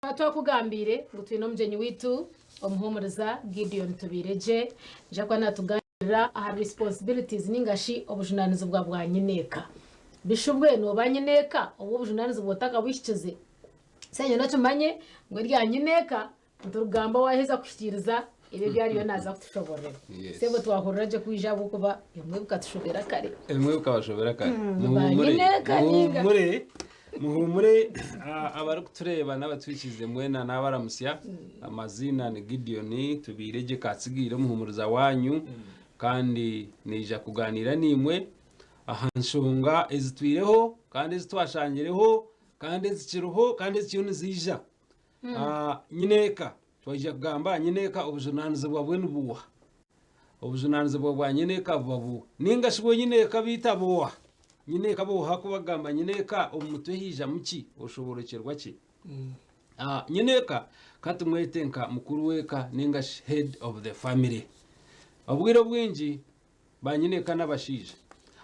Tukaba twakugambiire ngu twine omugyenyi waitu omuhuumuriza Gideon Tubiiregye naija kuba naatugaaniirira aha responsibilities ninga shi obujunaanizibwa bwa nyineeka. Bishubwe nooba nyineeka obu obujunaanizibwa otakabuhikize? Senya okimanye ngu erya nyineeka niturigamba waaheza kuhikiiriza ebi ebi ariyo naaza kutushoboororera. Yes. Sebo twahurira gye kwija ahabw'okuba ebimwe bikatushobera kare. Ebimwe bikabashobera kare. Ba Muhuumure. nyineeka ninga. Muhuumure. Muhuumure ah, abarikutureeba n'abatwikiize mwena n'abaramutsya. Amaziina ni Gideon Tubiiregye Katsigaire omuhuumuriza wanyu kandi naija kugaaniira naimwe aha nshonga ezitwireho kandi ezi twashangireho kandi ezikiriho kandi ezikiriyo niziija. Ah, nyineeka Twaija kugamba aha nyineeka obujunaanizibwa bwe nibuuha? Obujunaanizibwa bwa nyineeka buba buuha? Nainga shi bwo nyineeka beitu aba oha? Nyineeka aba oha? Ku bakugamba nyineeka omu mutwe haijamu ki? Oshoborokyerwa ki? Ah, nyineeka ka tumwete nka mukuru w'eka nainga shi head of the family. Obwire obwingi Banyineeka n'abashaija.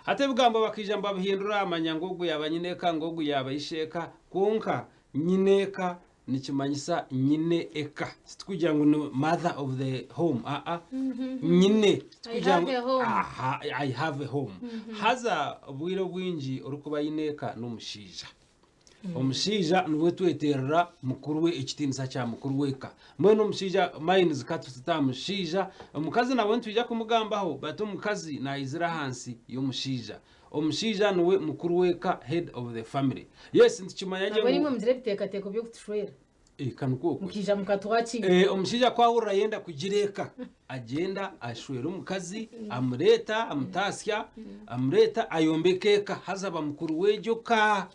Hati ebigambo bakaija nibabihindura manya ngu ogu yaaba nyineeka ngu ogu yaaba isheeka kwonka nyineeka nikimanyisa nyine eka tikugira ngu ni mother of the home aa nyine tikugira ngu have a home. aha I have a home haza obwire obwingi orikuba aine eka n'omushaija Omushaija niwe tweterera mukuru we ekitiinisa kya mukuru w'eka. Mbwenu omushaija mines ka tutute aha mushaija, omukazi nawe nitwija kumugambaho but omukazi naizira ahansi y'omushaija. Omushaija niwe mukuru w'eka head of the family. Yes nitukimanya gye Nabwo ngu nimwe mugira ebiteekateeko by'okutushwera. Eh, ka nikwo okwe. Mukaija mukatwakiira. Eh, omushaija ku ahurira ayenda kugira eka, agyenda ashwera omukazi, amureeta, amutaasya, amureeta ayombeka eka, haza aba mukuru w'egyo ka.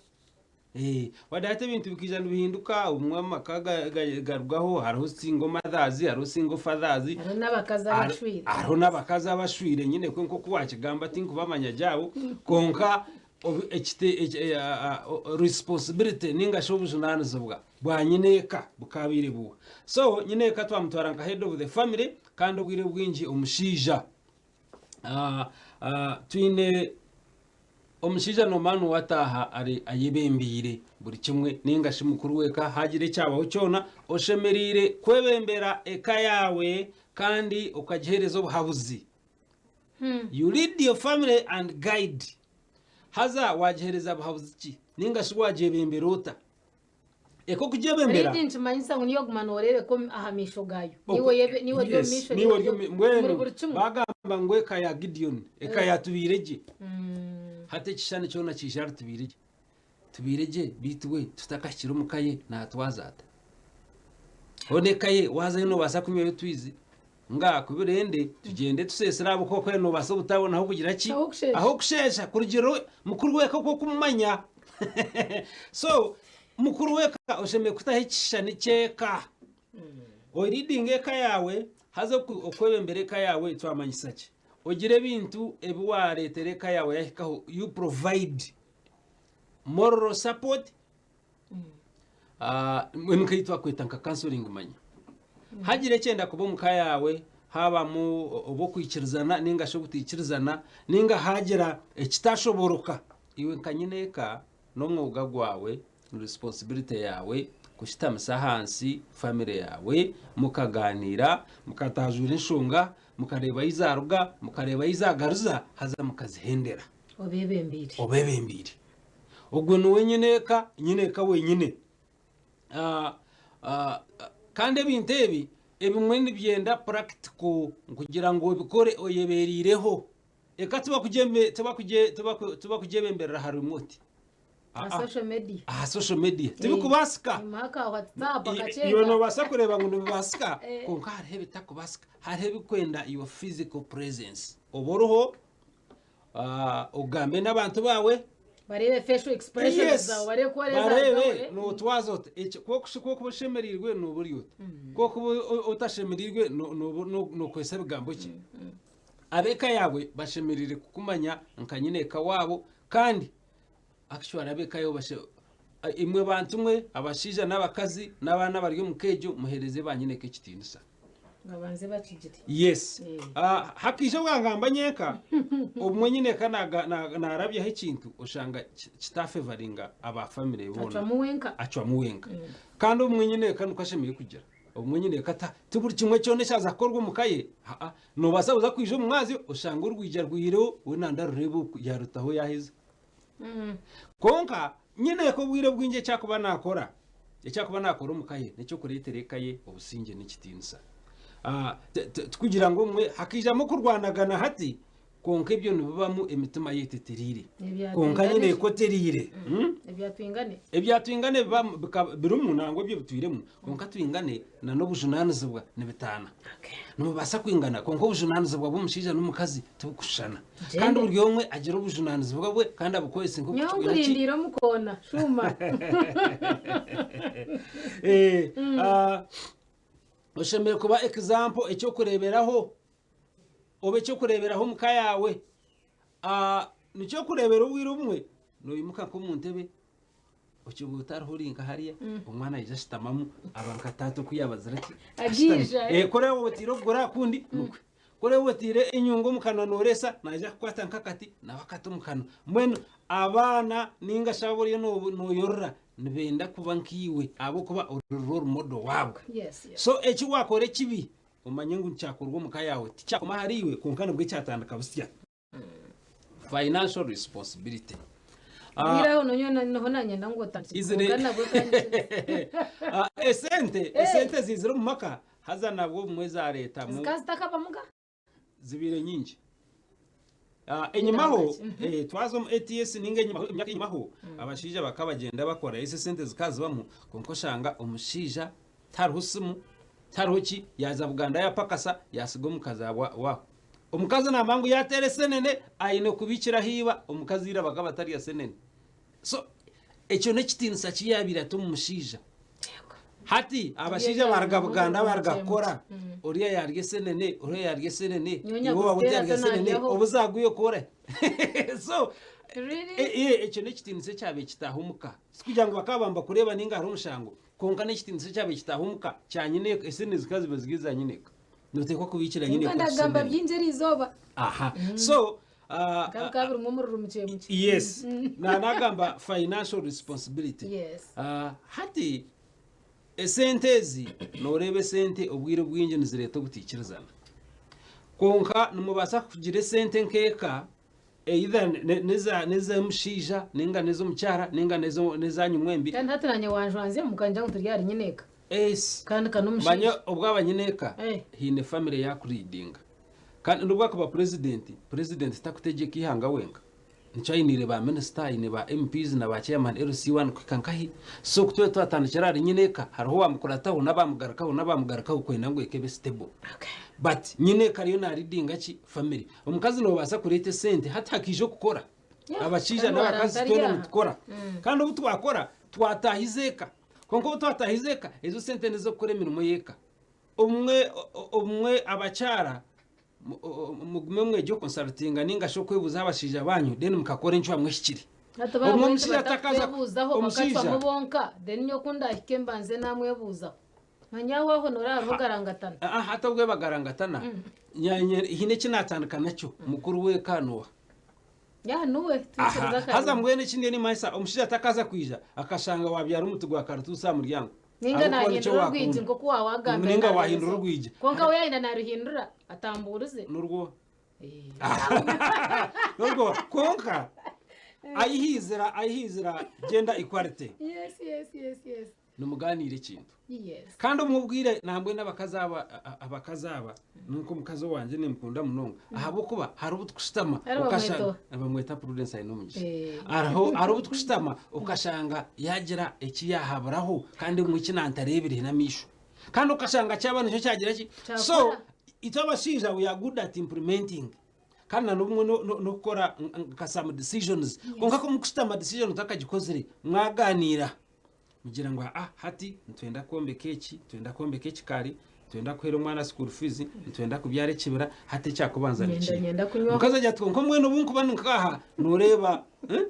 Eh, wadde hati ebintu bikaija nibihinduka, obumwe amaka ga- ga- garugaho, hariho single mothers, hariho single fathers, Hariho n'abakazi abashwire. hariho n'abakazi abashwire nyine kwe nk'oku waakigamba tinkubamanya gye abo, kwonka obu- ekite- eki- eh, ah, ah, o- responsibility ninga shi obujunaanizibwa bwa nyineeka bukaabaire buha. So nyineeka twamutwara nka head of the family kandi obwire obwingi omushaija ah, ah, twine omushaija noomanya niwe ataaha ari ayebembeire buri kimwe ninga shi mukuru w'eka haagira ekyabaho kyona oshemereire kwebembera eka yaawe kandi okagiheereza obuhabuzi. You lead your family and guide. Haza waagiheereza buhabuzi ki? Ninga shi waagyebembera ota? Eka okugyebembera. Lead nikimanyisa ngu niiwe oguma nooreebeka omu- aha maisho gaayo. Niiwe oyebe- niiwe ori omu Yes, maisho, niiwe niiwe ori ori omu- omu- mbwenu omuri buri kimwe. bagamba ngu eka ya Gideon, eka ya Tubiiregye. Hati ekishushani kyona kiija ahari Tubiiregye. Tubiiregye beitu we tutakahikire omu ka ye naatwaza ata? Hoona eka ye waazayo noobaasa kunywayo otwizi? Nga kubirende tugyende tuseesire ahabw'okuba kwe noobaasa obutabona ah'okugira ki? Ah'okusheesha. Ah'okusheesha kurugiirira owe- mukuru w'eka oku okumumanya. So mukuru w'eka oshemereire kutaho ekishushani ky'eka. Oriidinga eka yaawe haza oku- okwebembera eka yaawe twamanyisa ki? Ogire ebintu ebi waareetera eka yaawe yahikaho you provide moral support Ah, mbwenu nk'ei twakweta nka counseling manya hagira ekyenda kuba omu ka yaawe habamu oba okwikirizana ninga shi obutaikirizana ninga hagira ekitashobooroka iwe nka nyineeka n'omwoga gwawe ni responsibility yaawe kushutamisa ahansi family yaawe mukagaaniira mukatajuura enshonga mukareeba ahi zaaruga mukareeba ahi zaagaruza haza mukazihendera Obeebembeire. Obeebembeire. Ogwo niwe nyineeka, nyineeka wenyine. Ah, ah, kandi ebintu ebi ebimwe nibyenda practical kugira ngu obikore oyebereireho. Eka tibakugyembe- tibakugye- tibaku- tibakugyebemberera aha remote. Aha Ah, ah, social media. aha social media tibikubaasika. Imuha ka WhatsApp Iwe akakyenga. noobaasa kureeba ngu nibibaasika Eh. kwonka hariho ebitakubaasika hariho ebikwenda your physical presence oba oriho Ah, ogambe n'abantu baawe Bareebe facial expressions Yes. zawe, bareebe ku oreeza bareebe zawe. nootwaza ota Eki- ku oku- ku okuba oshemereirwe nooba ori ota ku okuba o- otashemereirwe no- nooba- no- nookozesa bigambo ki ab'eka yaawe bashemereire kukumanya nka nyineeka waabo kandi actually ab'eka yaawe bashe imwe bantu mwe abashaija n'abakazi n'abaana abari omu ka egyo muheereze ba nyineeka ekitiinisa. Babanze bakigire. Yes. Eh. Ah, hakaija obwangamba nyenka obumwe nyineka naga- na- narabyaho ekintu oshanga ki- kitafevaringa aba family boona. Acwamu wenka. Acwamu wenka. Kandi obumwe nyineka nikwo ashemereire kugira. Obumwe nyineka ta ti buri kimwe kyona ekyaza kukorwa omu ka ye. Haa, nobaasa kuza kwija omu mwazyo oshange orwija rwihireho we nanda arureebe oku yarutaho yaheza. Kwonka nyineeka obwire bwingi eki arikuba naakora, eki arikuba naakora omu ka ye n'eky'okureetera eka ye obusingye n'ekitiinisa. Tikugira ngu obumwe hakaijamu okurwanagana hati, kwonka ebyo nibibamu emitima yaitu etereire. Kwonka nyineeka otereire. Ebya twingane. Ebya twingane birimu nangwa ebyo bitwiremu, kwonka twingane n'obujunaanizibwa nibitaana. Nimubaasa kwingana kwonka obujunaanizibwa bw'omushaija n'omukazi tibukushushana. Kandi buri omwe agira obujunaanizibwa bwe kandi abukozese nk'oku Nyowe kiri. nkurindiire omu koona, shuuma. Eh, ah, oshemereire kuba example eky'okureeberaho obe eky'okureeberaho omu ka yaawe. Ah, nikyo okureebera obwire obumwe noimuka nk'omu ntebe Okiba otariho ori nka hariya omwana aija ashutamamu aba nka taata oku yaabazire ati Agiija, ashutami. eh. Eh, kuri waaba otiire okuguru aha kundi nikwe kuri waaba otiire enyungu omu kanwa nooreesa naija kukwata nk'akati nawe akati omu kanwa mbwenu abaana ninga shi abu oriyo noobu- nooyorora nibenda kuba nkaiwe ahabw'okuba ori role model waabo Yes, yes. so eki waakora ekibi omanye ngu nikyakorwa omu ka yaawe tikyakoma ahariiwe kwonka nibwo kyatandika busya. Financial responsibility. Ah, Bwire aho nonyo noho nanyenda ngu otandike Izire- kwonka nabwo kandi Ah, esente esente zizire omu maka haza nabwo obumwe zareetamu zikaba zitakabamuga zibaire nyingi Ah, enyimaho eh, twaza omu ats ninga enyimaho emyaka enyimaho abashaija bakaba bagyenda bakora ezi esente zikazibamu kwonka oshanga omushaija Tihariho simu, tihariho ki, yaaza Buganda yaapakasa, yaasiga omukazi aho. Omukazi naamanya ngu yaateera esenene aine kubiikiraho iba, omukazi ira bakaba batarya senene. So ekyo n'ekitiinisa ki yaabaire ata omu mushaija. Hati abashaija baaruga Buganda baaruga kukora, oriya yaarya esenene, oriya yaarya esenene, iwe waaba otarya esenene, obu zaagwire okora. So ekyo n'ekitiinisa ekyabaire kitaaha omuka. Tikugira ngu bakaba nibakureeba nainga hariho omushango. Kwonka n'ekitiinisa ekyabaire kitaaha omuka kya nyineeka, esente zikaba ziba ziri eza nyineeka. Nooteekwa kubiikira nyineeka Kwonka ndagamba otusenene. bingi eriizooba. Aha. So, ah, Bikaba bikaba birimu omururu mukye mukye. yes. Na nagamba financial responsibility. Yes. Ah, hati esente ezi nooreeba esente obwire obwingi nizireeta obutaikirizana. Kwonka nimubaasa kugira esente nk'eka Either n'ez'omushaija nainga n'ez'omukyara nainga n'ezanyu mwembi. Kandi hati nanye wanjwanzemu nkangira ngu turi ahari nyineeka. Yes. Kandi ka n'omushaija. Manya obwaba nyineeka Eh. haine family yakuleadinga. Kandi n'obu akuba president, president takutegyeka eihanga wenka. Nikyo ainiire ba minister, aine ba MPs na ba chairman LC1 kuhika nkahi. So ku twaba twatandikira ahari nyineeka hariho owamukurataho n'abamugarukaho n'abamugarukaho kwenda ngu eka ebe stable. Okay. But nyineeka ariyo naleadinga ki? Family. Omukazi noobaasa kureeta esente hati hakaija okukora. Yeah, Abashaija kandi n'abakazi warantari twena aha. nitukora. Kandi obu twakora twataahiza eka. Kwonka obu twataahiza eka, ezo sente n'ez'okukora emirimo y'eka. Obumwe obumwe abakyara mu- o- mugume mwegye okonsarutinga ninga shi okwebuuza aha bashaija banyu then mukakora encwamu ehikire. Hati Obumwe baabwete omushaija atakaza batakwebuuzaho omushaija bakacwamu bonka then nyowe ku ndaahike mbanze naamwebuuzaho. Manya aho aho nooraba ogarangatana. Ah, hati obwe bagarangatana nyanye hine eki natandika nakyo mukuru w'eka n'oha Ya nuwe Aha, twikiriza haza akarungi. mbwenu eki ndiyo nimanyisa omushaija atakaza kwija akashanga wabyara omuti gwa karituusi aha muryango Ninga ahabw'okuba nikyo nahindura orwigi wakunda nk'oku waawagambira ninga narureeza. wahindura orwigi Kwonka we yayenda naruhindura atambuurize. n'orwo Eh. n'orwo kwonka ayihizira ayihizira gender equality Yes, yes, yes, yes. Nimugaaniira ekintu. Yes. Kandi obumwe obwire nambwenu abakazi aba abakazi aba ninka omukazi owangye nimukunda munonga ahabw'okuba hariho obu tukushutama Hariho okashanga bamweta bamweta Prudence Ainomugisha. Eh. Hariho hariho obu tukushutama okashanga yaagira eki yaahaburaho kandi obumwe eki nantareebire n'amaisho. Kandi okashanga kyaba nikyo kyagira ki so Kyakora. itwe abashaija we are good at implementing kandi na n'obumwe n'okukora nka some decisions kwonka ku mukushutama decision otakagikozire mwagaaniira Mugira ngu aa hati nitwenda kwombeka eki, nitwenda kwombeka ekikaari, nitwenda kuheera omwana school fees, nitwenda kubyara ekibira, hati ekyakubanza ni Nyenda kiiha? nyenda kunywaho. Omukazi agira ati kwonka mbwenu obu nkuba ndi nk'aha nooreeba eh?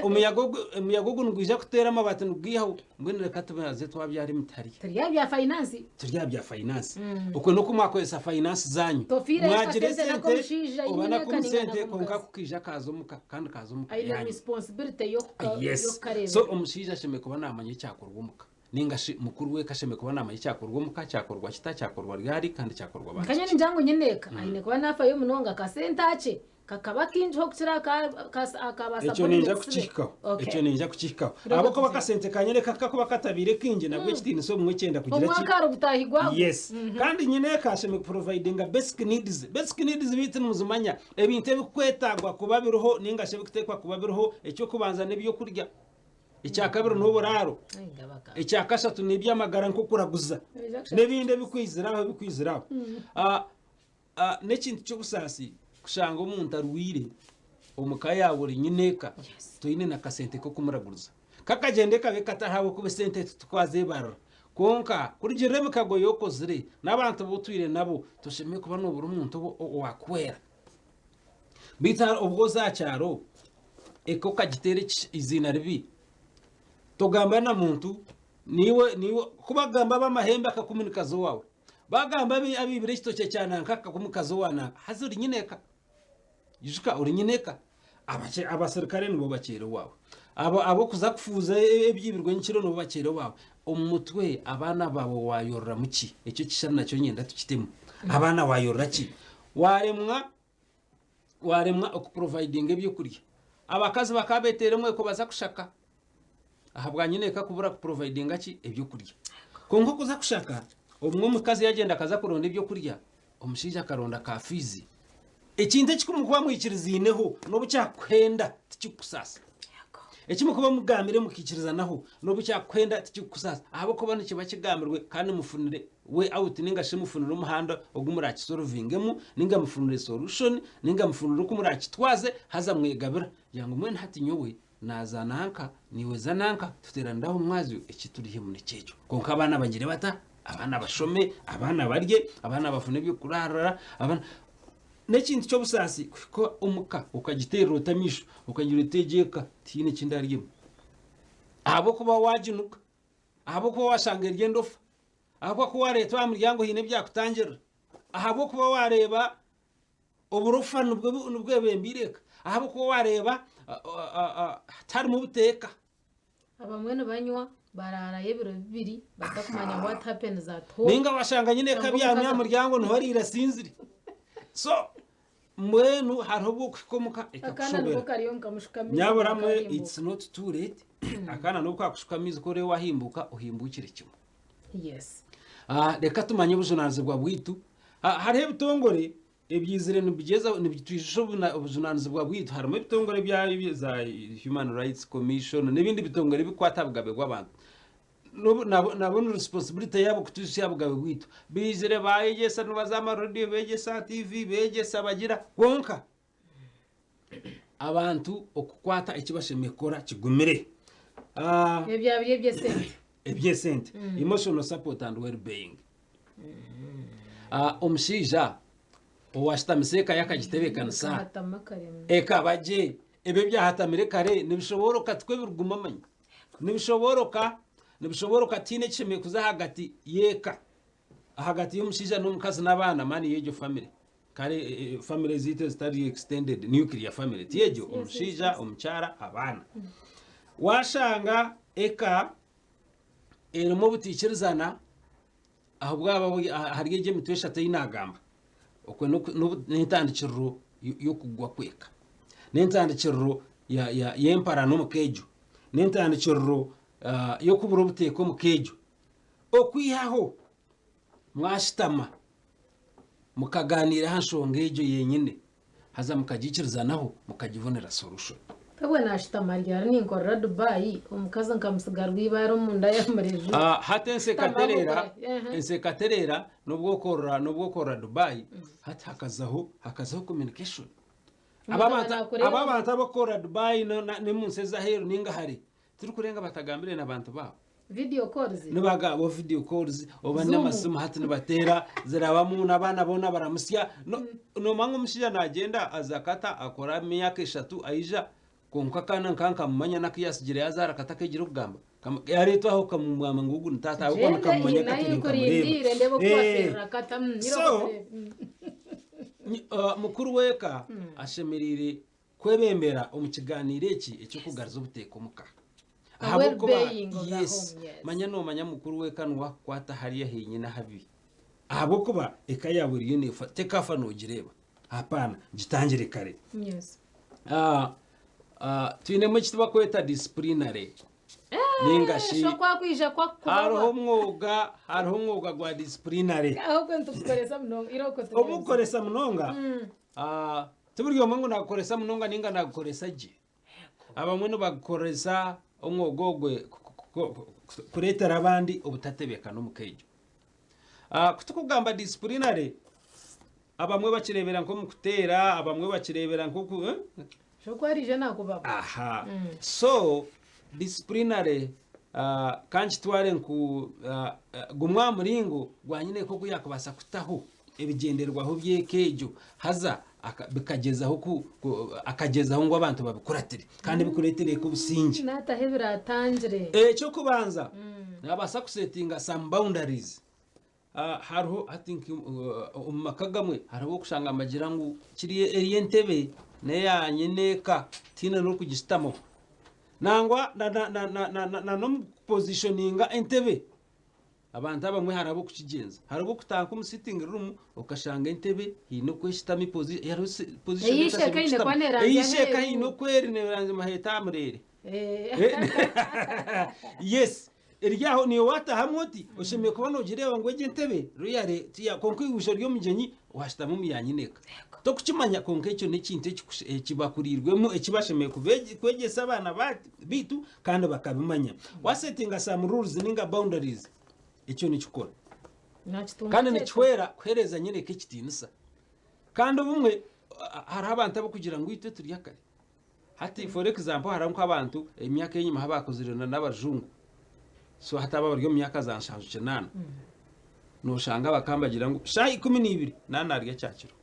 Omuyaga ogu omuyaga ogu nigwija kuteera amabaati nigugaihaho mbwenu reka tubanze twabyara emitari. Turi aha bya finance. Turi aha bya finance. Okwe n'oku mwakozesa finance zaanyu. Tofiireyo Mwagira akasente esente n'ak'omushaija oba aine n'ak'omusente n'aka kwonka n'ak'omukazi. kukaija kaaza omuka kandi kaaza omuka Aine yaanyu. responsibility y'okuka- Yes. y'okukareebera. So omushaija ashemereire kuba naamanya ekyakorwa omuka. Ninga shi mukuru w'eka ashemereire kuba naamanya ekyakorwa omuka, kyakorwa kita, kyakorwa ryari kandi kyakorwa bantu Nkanye ki. ningira ngu nyine eka aine kuba naafayo munonga akasente akye kakaba kaingiho okukira aka ba Ekyo ninja subordinates be. kukihikaho. Okay. Ekyo ninja kukihikaho. Reka Ahabw'okuba tugire. akasente ka nyine eka kakuba katabaire kaingi nabwo ekitiinisa obumwe kyenda kugira ki? Omwaka ahari gutaahi gwagwo. Yes. Kandi nyine eka ashemereire kuprovidinga basic needs. Basic needs beitu nimuzimanya. Ebintu ebirikwetaagwa kuba biriho ninga shi ebirikuteekwa kuba biriho, eky'okubanza n'ebyokurya. Ekyakabiri n'oburaaro. Ai, ngabaka. Ekyakashatu n'eby'amagara nk'okuraguza. N'ebindi ebikwizira aho ebikwizira aho. Ah, ah, n'ekintu ky'obusaasi kushanga omuntu arwaire omu ka yaawe ori nyineeka Yes. toine na kasente k'okumuraguriza. Kakagyenda ekabe katari ahabw'okuba esente titukwazeebarira. Kwonka kurugiirira emikago ei okozire n'abantu abu otwire nabo, toshemereire kuba noobura omuntu owaakuhwera. Beitu obu oza aha kyaro, eka okagiteera eiziina ribi, togamba na muntu, naiwe naiwe ku bakugamba ab'amahembe akakumi nikaza owaawe, bagamba abaibire ekitookye kya nanka akakumi nikaza owa nanka, haza ori nyineeka. Ijuka ori nyineeka. Abaserukare nibo bakyeera owaawe, ab'okuza kufuuza ebyibirwe nyekiro nibo bakyeera owaawe. Omu mutwe abaana baawe waayorora ki? Ekyo ekishushani nakyo niinyenda tukitemu. Abaana waayorora ki? Waaremwa Waremwa okuprovidinga ebyokurya. Abakazi bakaba beteera omweko baza kushaka ahabwa nyineeka kubura kuprovidinga ki? Ebyokurya. Kwonka okuza kushaka, obumwe omukazi yagyenda akaza kuronda ebyokurya, omushaija akaronda ka fiizi. Ekintu eki kumukuba mwikiriziineho n'obu kyakukuhenda tikikukusaasa. Eki mukuba mugambire mukaikirizanaho n'obu kyakukuhenda tikikukusaasa ahabw'okuba nikiba kigambirwe kandi mufunire way out ninga shi mufunire omuhanda ogu murakisolvingemu ninga mufunire solution ninga mufunire oku murakitwaze haza mwegabira kugira ngu mbwenu hati nyowe naaza nanka naiwe za nanka tuteeranire aho omumwazyo eki turihemu nikyekyo. Kwonka abaana bagire bata? Abaana bashome, abaana barye, abaana bafune eby'okuraarira, abaana N'ekintu ky'obusaasi kuhika omuka okagiteerera oti amaisho okagira oti egi eka tihaine eki ndaryemu ahabw'okuba waaginuga, ahabw'okuba waashanga eri endofa, ahabw'okuba ku waareetwa aha muryango haine ebyakutangirira, ahabw'okuba waareeba oburofa nibwo nibwebembeire eka, ahabw'okuba waareeba tiharimu buteeka. Abamwe nibanywa baraarayo ebiro bibiri batakumanya what happens at home. Ninga washanga nyine Cyangwa ekabyami aha omukazi- muryango niho ariire asinzire. So mbwenu hariho obu okuhika omuka Akaana niko ekakushobera. kariyo nkamushuka amaizi Nyabura mwe akahimbuka. it's not too late. Akaana n'obu kakushuka amaizi ku oreeba wahimbuka ohimbukire kimwe. Yes. Ah, reka tumanye obujunanizibwa bwaitu. Ah, hariho ebitongore Ebyizire nibigyezaho nibitwijusha obujunanizibwa bwaitu harimu ebitongore bya za Human Rights Commission n'ebindi bitongore ebikukwata aha bugabe bw'abantu. N'obu nabo nabo ni responsibility yaabo kutwijutsya aha bugabe bwaitu. Baizire baayegyesa nibaza aha marediyo beegyesa aha TV beegyesa bagira kwonka abantu okukwata eki bashemereire kukora kigumire. Ebyo byaba biri eby'esente. Eby'esente. Emotional support and well-being. Ah, omushaija owashutamise eka ye akagitebeekanisa Kahatama kare. ekaba gye ebyo ebyahatamire kare nibishobooroka tikwo ebiriguma manya nibishobooroka nibishobooroka tihaine ekishemereire kuza ahagati y'eka ahagati y'omushaija n'omukazi n'abaana mani y'egyo family kare eh, eh, family ezaitu ezitari extended nuclear family ti egyo Yes, yes, omushaija yes. omukyara abaana washanga eka erimu obutaikirizana ahu bwaba buri ahari egyo emitwe eshatu ei naagamba. Okwo n'entandikiriro y'okugwa kw'eka. N'entandikiriro y'emparana omu ka egyo. N'entandikiriro y'okubura obuteeka omu ka egyo. Okwihaho mwashutama mukagaaniira aha nshonga egyo yenyine. Haza mukagiikirizanaho mukagibonera solution. Twebwe nashutama ryari ninkorera Dubai omukazi nkamusiga rwibaare omunda yamureju. Ah, hati ensi Shutama ekatereera mukore, ehe. ensi ekatereera n'obu okorora n'obu okorora Dubai hati hakazaho hakazaho communication. Aba Omuntu abantu nakureeba aba abantu abakukorera Dubai no- na- n'omu nsi ez'aheeru ninga hare Tirikurenga batagambire n'abantu baabo. Video calls. Nibagamba video calls oba Zoom. n'amasimu hati nibateera zirabamu n'abaana boona baramusya. No, nomanya omushaija nagyenda aza kata akora emyaka eshatu aija. Kwonka akaana nka nkamumanya n'aku yaasigire yaazaara katakeegire okugamba. Yareetwa aho kamugamba ngu ogu ni taata ahabw'okuba Gyenda nikamumanya ina katuri yikurindiire nkamureeba. ndeebe oku Eh, waferera kata. Nyine so okureeba. Mukuru w'eka ashemereire kwebembera omu kigaaniiro eki eky'okugaruza obuteeka omuka. The Ahabw'okuba well-being of the yes, home, yes. manya noomanya mukuru w'eka niwe akukwata hariya henyine ahabi. Ahabw'okuba eka yaawe eriyo neefa, tekafa noogireeba. Hapana, gitangire kare. Yes. Twinemu eki turikweta disciplinary ninga shi Sho kwakwija kwakukuba. hariho omwoga hariho omwoga gwa disciplinary Ahubwo nitugukoresa munonga. Ira okwo tureebye. obukukoresa munonga ti buri omwe ngu nagukoresa munonga ninga nagukoresa gye. Abamwe nibagukoresa omwoga ogwe kureetera abandi obutatebekana omu ka egyo. Ku turikugamba disciplinary, abamwe bakireebera nk'omu kuteera, abamwe bakireebera nk'oku eh? Shoku ariija nakubaba. Aha. So disciplinary ka nkitware nku gumwe aha muringo gwa nyineeka oku yaakubaasa kutaho ebigyendererwaho by'eka egyo haza bikagyezaho ku, ku, akagyezaho ngu abantu babikuratire kandi bikureetera eka obusingye. Naataho ebiratangire. Eky'okubanza, naabaasa kusetinga some boundaries. Hariho hati nka omu maka agamwe hariho okushanga nibagira ngu kiri eri entebe n'eya nyineeka tihaine n'orikugishutamaho. Nangwa na na na na na na n'omu kupositioninga entebe Abantu abamwe hariho ab'okukigyenza. Hariho ab'okutaaha nk'omu sitting room okashanga entebe haine oku eshutami hariho position Ei isheka etashemereire eine kuba kushutama. neeranzya Ei isheka aheeru. haine oku eri neeranzya maheeta aha mureere. Eh. Yes. Eri aho niiwe waataahamu oti oshemereire kuba noogireeba ngu egi entebe really tiya kwonka iwe ori omugyenyi waashutama omu ya nyineeka. Tokukimanya kwonka ekyo n'ekintu ekibakuriirwemu eki bashemereire kubegyesa kwegyesa abaana baitu kandi bakabimanya. Wasetinga some rules ninga boundaries ekyo nikikora. Nakitunga Kandi kyekyo. nikihwera kuheereza nyineka ekitiinisa. Kandi obumwe hariho abantu abarikugira ngu itwe turi akare. Hati for example hariho nk'abantu emyaka enyima ahu baakuzire n'abajungu. So hati aba bari omu myaka za nshanju kinaana. Nooshanga bakaba nibagira ngu shaaha 12 naaba naarya kyakiro.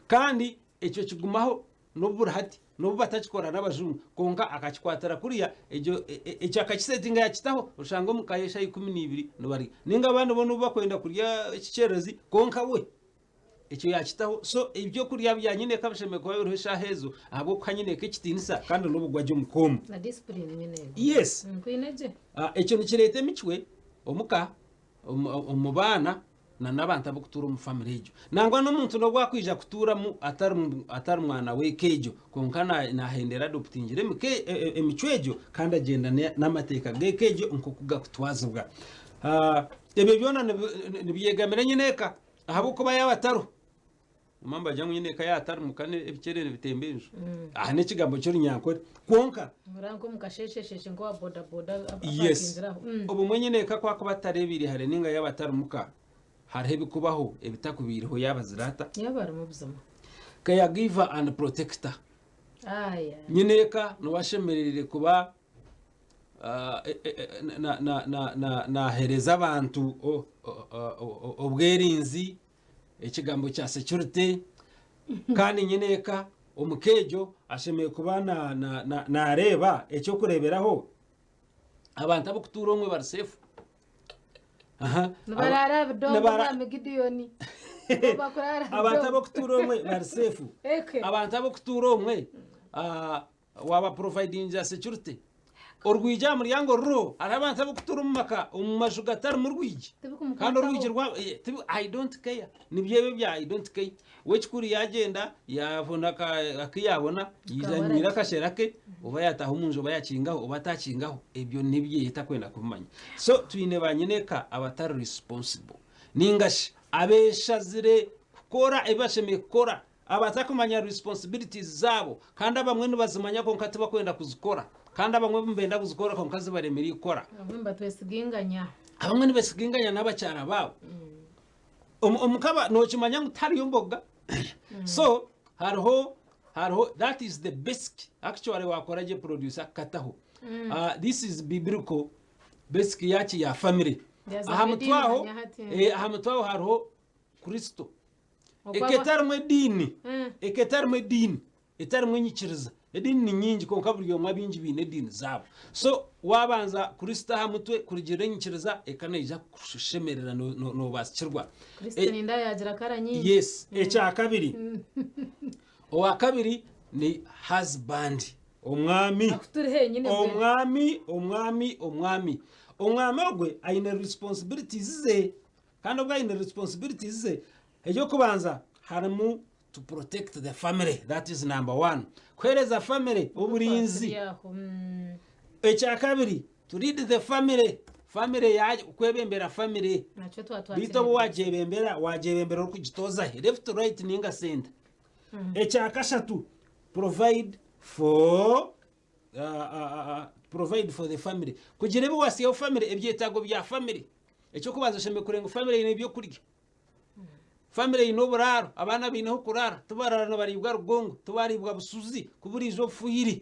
Kandi ekyo kigumaho n'obu buri hati, n'obu batakikora n'abajungu, kwonka akakikwatira kuriya, egyo ekyo akakisetinga yaakitaho, oshanga omu ka ye eshaaha 12 nibarya. Nainga abandi bo n'obu bakwenda kurya ekikyererezi, kwonka we ekyo yaakitaho. So ebyokurya bya nyineeka bishemereire kuba biriho eshaaha ezo ahabw'okuha nyineeka ekitiinisa kandi n'obugwagye omu ka omwo. Na discipline nyine ego. Yes. Nkwine gye. Ekyo nikireeta emicwe omu ka, omu baana na n'abantu abarikutuura omu famire egyo. Nangwa n'omuntu n'obu akwija kutuuramu atari atari mwana w'eka egyo, kwonka naahendera adoputingire emicwe egyo kandi agyenda n'amateeka g'eka egyo nk'oku garikutwazibwa. Ebyo byona nibyegamira nyine eka ahabw'okuba yaaba atariho. Omwe nibagira ngu nyine eka yaaba atarimuka ebikyere nibitemba enju. Aha n'ekigambo ky'orunyankore. Kwonka. Ora nk'omu kasheeshesheeshe nk'owa bodaboda Yes. apakinzire aho. Obumwe nyine eka ku akuba atareebeire hare nainga yaaba atarimuka, hariho ebikubaho ebitakubaireho yaaba azire ata? Yaaba arimu buzima. Caregiver and protector. Aya. Nyine eka niwe ashemereire kuba naaheereza abantu obwerinzi. Ekigambo kya security kandi nyineeka omu ka egyo ashemereire kuba naareeba eky'okureeberaho abantu abarikutuura omwe bari safe. Nibaraara aha bidongo Mwami Gideon. Abantu abarikutuura omwe bari safe. Abantu abarikutuura omwe Waaba providingira security. Orwigi aha muryango ruriho, hariho abantu abarikutuura omu maka omu maju gatarimu rwigi. Kandi orwigi rwa eh, tibi I don't care. Nibyo ebyo ebya I don't care. We ekikuru yagyenda yaabona aku yaabona, yaija anywire akashera ke, oba yaataaha omu nju oba yaakingaho oba ataakingaho, ebyo nibyo atakwenda kubimanya. So twine ba nyineeka abatari responsible ninga shi abeeshazire kukora ebi bashemereire kukora Abatakumanya responsibilities zaabo kandi abamwe nibazimanya kwonka tibakwenda kuzikora kandi abamwe nibenda kuzikora kwonka zibaremire kukora. Abamwe nibatwesiginganya. Abamwe nibesiginganya n'abakyara baabo. Omukaba nokimanya ngu tihariyo mboga. So hariho hariho that is the basic actually wakora gye producer akakataho. This is biblical basic yaki ya family. Aha mutwe aho aha mutwe aho hariho Kristo. Eka etarimu ediini, eka etarimu ediini, etarimu enyikiriza, Ediini ni nyingi kwonka buri omwe abaingi baine ediini zaabo. So waabanza Kristo aha mutwe kurugirira enyikiriza eka neija kukushemerera noobaasikirwa. Kristo ninda yaagira kara nyingi. Yes. Ekyakabiri. Owa kabiri ni husband. Omwami. Ahu turi henyine mbwenu. Omwami, omwami, omwami. Omwami ogwe aine responsibilities ze kandi obu aine responsibilities ze, eky'okubanza harimu to protect the family that is number one kuhereza family oburinzi Turi aho. Ekyakabiri to lead the family family ya kwebembera family Nakyo beitu obu twatwakire. wagyebembera wagyebembera orikugitooza he left right ninga center Ekyakashatu provide for provide for the family kugira ebi wasigaho family ebyetaago bya family Eky'okubanza oshemereire kureeba ngu family eine ebyokurya Famire eine oburaaro, abaana baine ah'okuraara, tibarara nibariibwa rugongo, tibariibwa bushuzi, ku buriija obufuhire.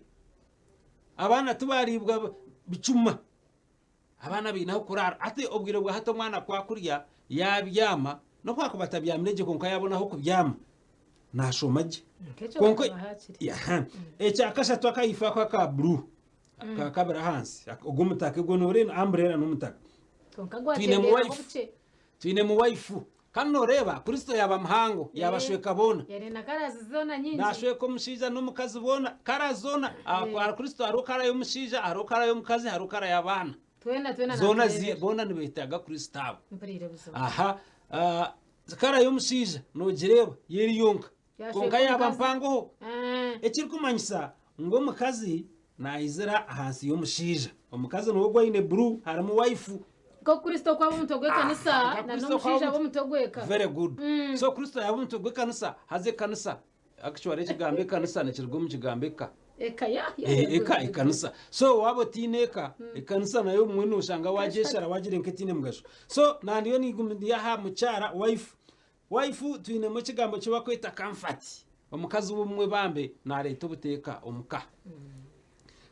Abaana tibariibwa bicuma, abaana baine ah'okuraara. Hati obwire bwa hati omwana ku akurya yaabyama, n'obu akuba atabyamire gye kwonka yaabona ah'okubyama, naashoma gye. Nk'ekyo Kwonka bakaba hakiri. Aha. Ekya kashatu akaifo ako aka bururu aka kabiri ahansi, ogw'omutaka ogwo nooreeba amburera n'omutaka. Kwonka Twinemu gwakyenderaho wife. bukye. Twinemu waifu. Kandi nooreeba, Kristo yaaba muhango, yaabashweka boona. Yari na karazi zoona nyingi. Naashweka omushaija n'omukazi boona, kara zoona. Ahari Kristo hariho kara y'omushaija, hariho kara y'omukazi, hariho kara y'abaana. Twena twena Zoona zi, naatureebera. boona nibeetaaga Kristo abo. Mpuriire buzima. Aha, ah, kara y'omushaija noogireeba, yo eri yonka. Yaashweka Kwonka yaaba omukazi. mpangoho. Ah, Ekirikumanyisa ngu omukazi naizira ahansi y'omushaija. Omukazi niwe ogwo aine buru, harimu waifu. Nk'oku Kristo ku aba omutwe gw'ekanisa, Ah, nka na Kristo n'omushaija ku aba aba omutwe gw'eka. Very good. So Kristo yaba omutwe gw'ekanisa, haza ekanisa, actually ekigambo ekanisa nikiruga omu kigambo eka. Eka ya ya, Eh, ya, eka good, good. ekanisa. So waaba otiine eka, ekanisa nayo obumwe noshanga wagyeshara wagira nk'etiine mugasho. So nandiyo niguma aha mukyara wife. Waifu twinemu ekigambo eki bakweta comfort. Omukazi w'obumwe bambe nareeta obuteeka omu ka.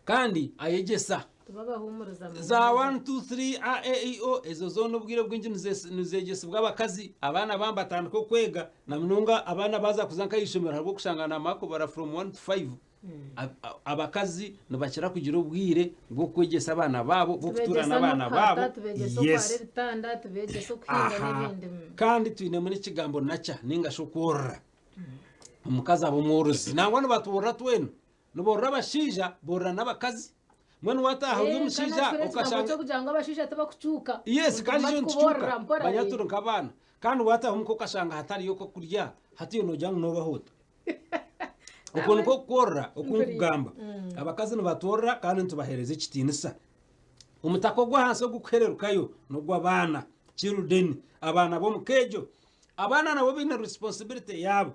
Kandi ayegyesa. Tibabahumuriza munonga. Za 1, 2, 3, a, e, i, o ezo zoona obwire obwingi nizegyesibwa abakazi. Abaana bambe batandika okwega na munonga abaana baaza kuza nk'ahaishomero hariho okushanga namara kubara from 1 to 5. Abakazi nibakira kugira obwire bw'okwegyesa abaana baabo, bw'okutuura Tubeegyesa n'abaana n'okuhata, baabo. tubeegyesa okwara Yes. ebitanda, tubeegyesa okuhinga Aha. n'ebindi. Kandi twinemu n'ekigambo nakya ninga shi okworora. Omukazi aba omworozi. Nangwa nibatworora twena. Niborora abashaija, borora n'abakazi. Mbwenu waataaha ori Eh, kandi omushaija nakyo ekigambo okashanga ky'okugira ngu abashaija tibakucuuka. Yes, Ngu kandi tuguma itwe tukuboorora nitucuuka. mpora, Manya eh. turi nk'abaana. Kandi waataaha omuka okashanga hatariyo k'okurya, hati iwe noogira ngu noobaho ota? Okwo nikwo kworora oku nkugamba. Abakazi nibatworora kandi nitubaheereza ekitiinisa. Omutaka ogw'ahansi ogurikuhererukayo n'ogw'abaana, children, abaana b'omuka egyo. Abaana nabo baine responsibility yaabo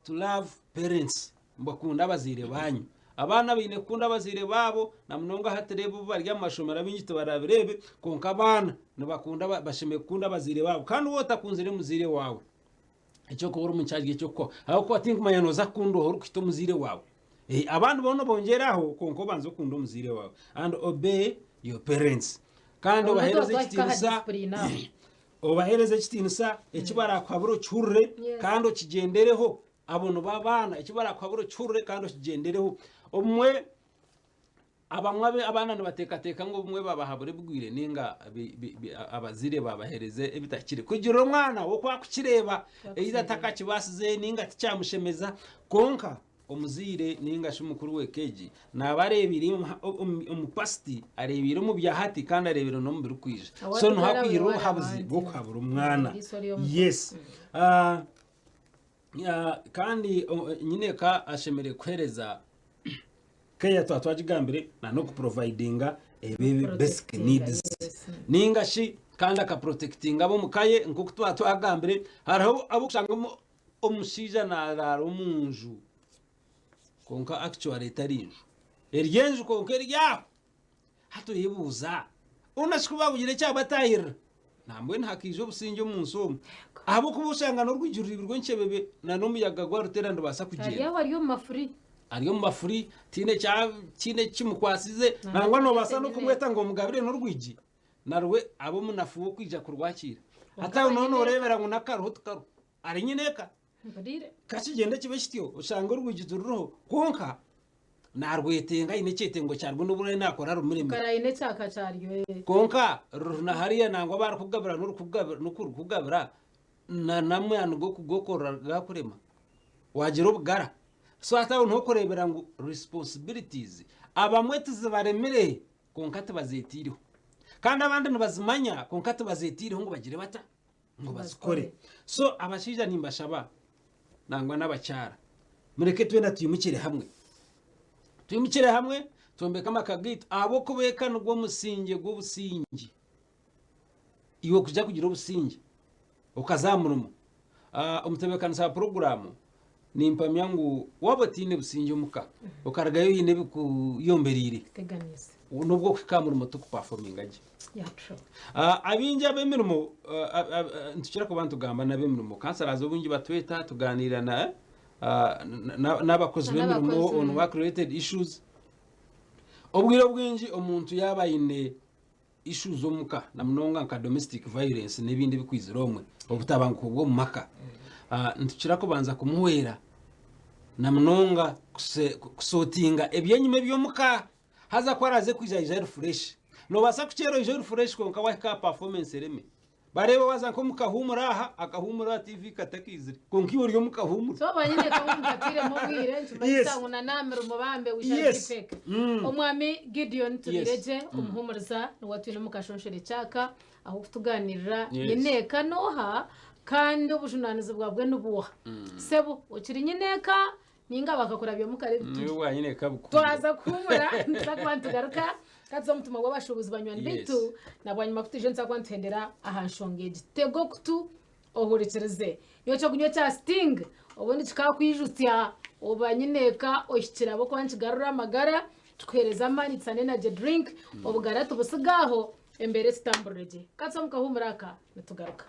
to love parents, mubakunda abazaire banyu. Abaana baine kukunda abazaire baabo na munonga hati reeba obu bari omu mashomero abaingi tibarabireebe kwonka abaana nibakunda bashemereire kukunda abazaire baabo. Kandi waaba otakunzire muzaire waawe, eky'okuba ori omu kyaryo eky'okukuha ahabw'okuba tinkumanya nooza kukunda oha orikuhita omuzaire waawe. Eh, abandi boona obongyere aho kwonka obanze okunde omuzaire waawe and obey your parents kandi Obwo obaheereze tuba twahika aha ekitiinisa discipline aho. obaheereze ekitiinisa eki barakuhabura okihurire Yes. kandi okigyendereho abo nibo abaana eki barakuhabura okihurire kandi okigyendereho obumwe Abamwe abe abaana nibateekateeka ngu obumwe babahabura ebigwire ninga abazaire babaheereza ebitahikire. Kugira omwana we oku akukireeba either takakibaasize ninga tikyamushemeza kwonka omuzaire ninga shi mukuru w'eka egi naaba areebiire omu past, areebiire omu bya hati kandi areebiire n'omu birikwija. So niho akwihirira obuhabuzi bw'okuhabura omwana. Yes. Kandi nyineeka ashemereire kuheereza care twaba twagigambire na n'okuprovidinga ebi basic needs ninga shi kandi akaprotectinga ab'omu ka ye nk'oku twaba twagambire hariho abu okushanga omushaija naraara omu nju kwonka actually etari nju eri enju kwonka eri aho Hati oyebuuza, hoona shi ku baabugira eki abatahirira, nambwenu hakaija obusingye omu nsi omu? Ahabw'okuba oshanga n'orwigi ruriibirwe enkyebebe na n'omuyaga gwaruteera nirubaasa Ari kugyenda. aho ari omu mafuri. Ari omu mafuri, tihaine kya tihaine ekimukwasize. Nangwa noobaasa n'okumweta ngu omugabire n'orwigi, narwo abe omunafu w'okwija kurwakiira. Hati aho nooba nooreebera ngu n'akaruho tikariho. Ari nyine eka. Mpuriire. Ka kigyende kibe kityo, oshange orwigi tururiho, kwonka. Naarwetenga aine ekyetengo kyarwo n'obu araabe naakora rumuremire. Kare aine ekyaka kyaryo. Kwonka ruri na hariya nangwa abu arikugabira n'orikugabira n'okurikugabira na n'amaani g'okugokorora gaakurema. Waagira obugara. So hati aho niho orikureebera ngu responsibilities abamwe tizibaremire kwonka tibazeetaireho. Kandi abandi nibazimanya kwonka tibazeetaireho ngu bagire bata? Ngu bazikore. So abashaija nimbashaba nangwa n'abakyara mureke twena twimukire hamwe. Twimukire hamwe twombeke amaka gaitu ahabw'okuba eka nigwo musingye gw'obusingye. Iwe kuja kugira obusingye okaza aha murimo. Omutebeekanisa wa puroguraamu nimpamya ngu waaba otaine busingye omuka okarugayo oine ebikuyombereire Biteganiise. n'obu okuhika aha murimo tokupafominga gye. Yeah, true. Abaingi ab'emirimo nitukira kuba nitugamba n'ab'emirimo kansarazi obwingi batweta tugaaniira na n'abakozi b'emirimo N'abakozi, on work related issues. Obwire obwingi omuntu yaaba aine issues omuka na munonga nka domestic violence n'ebindi ebikwizire omwe obutabanguko bw'omu maka nitukira kubanza kumuhwera na munonga kusotinga eby'enyima eby'omuka haza ku araaze kwija aije ari fresh. Noobaasa kukyera oije ori fresh kwonka waahika aha performance ereme. Bareebe waaza nk'omu kahuumuro aha, akahuumuro aha TV katakaizire kwonka iwe ori omu kahuumuro. So banyine ka mutatiremu obwire nikimanyisa ngu na n'aha mirimo bambe we shall be Yes. fake. Omwami Gideon Tubiregye omuhumuriza niwe atwine omu kashonshorekye aka ah'okutugaanirira nyineeka n'oha kandi obujunaanizibwa bwe ni buuha. Sebo okiri nyineeka Ninga bakakurabyamu kare ebituri. Niwe bwanyine kabukuru. Twaza kuhumura nituza kuba nitugaruka katuza omutima gw'abashuubuzi banywani baitu na bwanyima ku twije nituza kuba nituhendera aha nshonga egi. Tega okutu ohurikirize. Nyowe ekyokunywa ekya Sting obundi kikakwijutsya oba nyineeka ohikire ahabw'okuba nikigarura amagara, kikuheereza amaani, it's an energy drink, obugara tubutsiga aho embeera etutamburire gye. Katuze omu kahuumuro aka nitugaruka.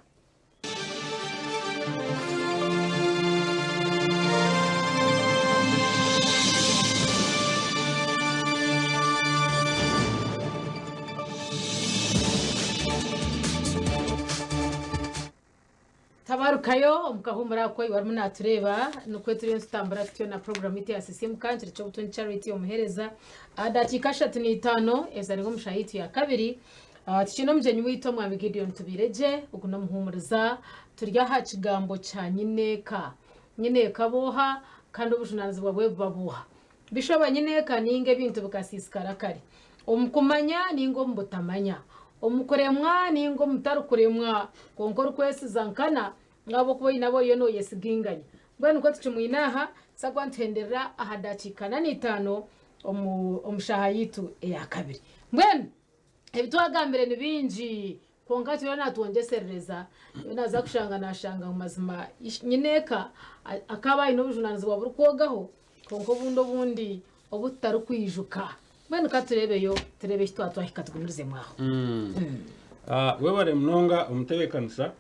Tabarukayo omu kahuumuro ako iwe arimu naatureeba nikwo turiyo nitutambura tutyo na puroguraamu yaitu ya Sisiimuka nkiri Ky'obutungi Charity omuheereza aha dakiika ashatu n'itaano ezaareba omu shaaha yaitu ya kabiri. Tukiine omugyenyi waitu Omwami Gideon Tubiiregye, ogu n'omuhuumuriza. Turi aha kigambo kya nyineeka. Nyineeka b'oha kandi obujunaanizibwa bwe buba buuha? Bishoba nyineeka nainga ebintu bikasiisikara kare. Omu kumanya nainga omu butamanya. Omu kuremwa nainga omu butarikuremwa. Kwonka orikwesiza nkana ahabw'okuba oine abu oriyo nooyesiginganya. Mbwenu nikwo tukimwine aha, tuza kuba nituhenderera aha dakiika ana n'itaano omu shaaha yaitu eya kabiri. Mbwenu Ebi twagambire ni bingi kwonka turiyo natwongyeserereza nyowe naza kushanga nashanga ngu mazima nyineeka akaba aine obujunanizibwa burikwogaho kwonka obundi obundi obu tutarikwijuka mbwenu katureebeyo tureebe eki twaba twahika tugumirizemu aho. Webare munonga omutebeekanisa.